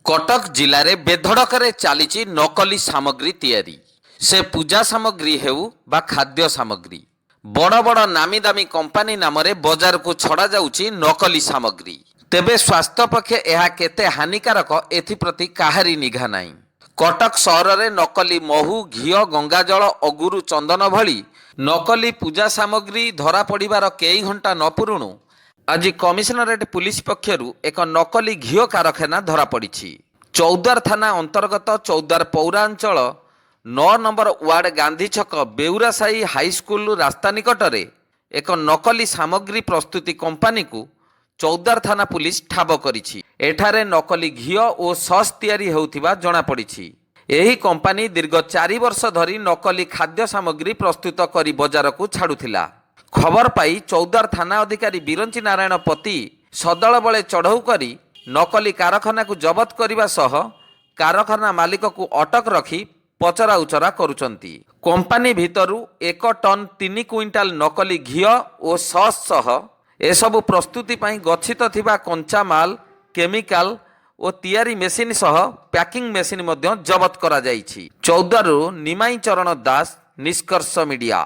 କଟକ ଜିଲ୍ଲାରେ ବେଧଡ଼କରେ ଚାଲିଛି ନକଲି ସାମଗ୍ରୀ ତିଆରି। ସେ ପୂଜା ସାମଗ୍ରୀ ହେଉ ବା ଖାଦ୍ୟ ସାମଗ୍ରୀ, ବଡ଼ ବଡ଼ ନାମୀ ଦାମୀ କମ୍ପାନୀ ନାମରେ ବଜାରକୁ ଛଡ଼ାଯାଉଛି ନକଲି ସାମଗ୍ରୀ। ତେବେ ସ୍ୱାସ୍ଥ୍ୟ ପକ୍ଷେ ଏହା କେତେ ହାନିକାରକ, ଏଥିପ୍ରତି କାହାରି ନିଘା ନାହିଁ। କଟକ ସହରରେ ନକଲି ମହୁ, ଘିଅ, ଗଙ୍ଗାଜଳ, ଅଗୁରୁ, ଚନ୍ଦନ ଭଳି ନକଲି ପୂଜା ସାମଗ୍ରୀ ଧରାପଡ଼ିବାର କେଇ ଘଣ୍ଟା ନ ପୂରୁଣୁ ଆଜି କମିଶନରେଟ୍ ପୁଲିସ ପକ୍ଷରୁ ଏକ ନକଲି ଘିଅ କାରଖାନା ଧରାପଡ଼ିଛି। ଚୌଦ୍ୱାର ଥାନା ଅନ୍ତର୍ଗତ ଚୌଦ୍ୱାର ପୌରାଞ୍ଚଳ 9 ନମ୍ବର ୱାର୍ଡ ଗାନ୍ଧୀ ଛକ ବେଉରାସାହି ହାଇସ୍କୁଲ ରାସ୍ତା ନିକଟରେ ଏକ ନକଲି ସାମଗ୍ରୀ ପ୍ରସ୍ତୁତି କମ୍ପାନୀକୁ ଚୌଦ୍ୱାର ଥାନା ପୁଲିସ ଠାବ କରିଛି। ଏଠାରେ ନକଲି ଘିଅ ଓ ସସ୍ ତିଆରି ହେଉଥିବା ଜଣାପଡ଼ିଛି। ଏହି କମ୍ପାନୀ ଦୀର୍ଘ 4 ବର୍ଷ ଧରି ନକଲି ଖାଦ୍ୟ ସାମଗ୍ରୀ ପ୍ରସ୍ତୁତ କରି ବଜାରକୁ ଛାଡୁଥିଲା। ଖବର ପାଇ ଚୌଦ୍ୱାର ଥାନା ଅଧିକାରୀ ବିରଞ୍ଚି ନାରାୟଣ ପତି ସଦଳବଳେ ଚଢ଼ଉ କରି ନକଲି କାରଖାନାକୁ ଜବତ କରିବା ସହ କାରଖାନା ମାଲିକକୁ ଅଟକ ରଖି ପଚରା ଉଚରା କରୁଛନ୍ତି। କମ୍ପାନୀ ଭିତରୁ 1 ଟନ୍ 3 କୁଇଣ୍ଟାଲ ନକଲି ଘିଅ ଓ ସସ୍ ସହ ଏସବୁ ପ୍ରସ୍ତୁତି ପାଇଁ ଗଚ୍ଛିତ ଥିବା କଞ୍ଚାମାଲ, କେମିକାଲ ଓ ତିଆରି ମେସିନ୍ ସହ ପ୍ୟାକିଂ ମେସିନ୍ ମଧ୍ୟ ଜବତ କରାଯାଇଛି। ଚୌଦ୍ୱାରରୁ ନିମାଇଁ ଚରଣ ଦାସ, ନିଷ୍କର୍ଷ ମିଡିଆ।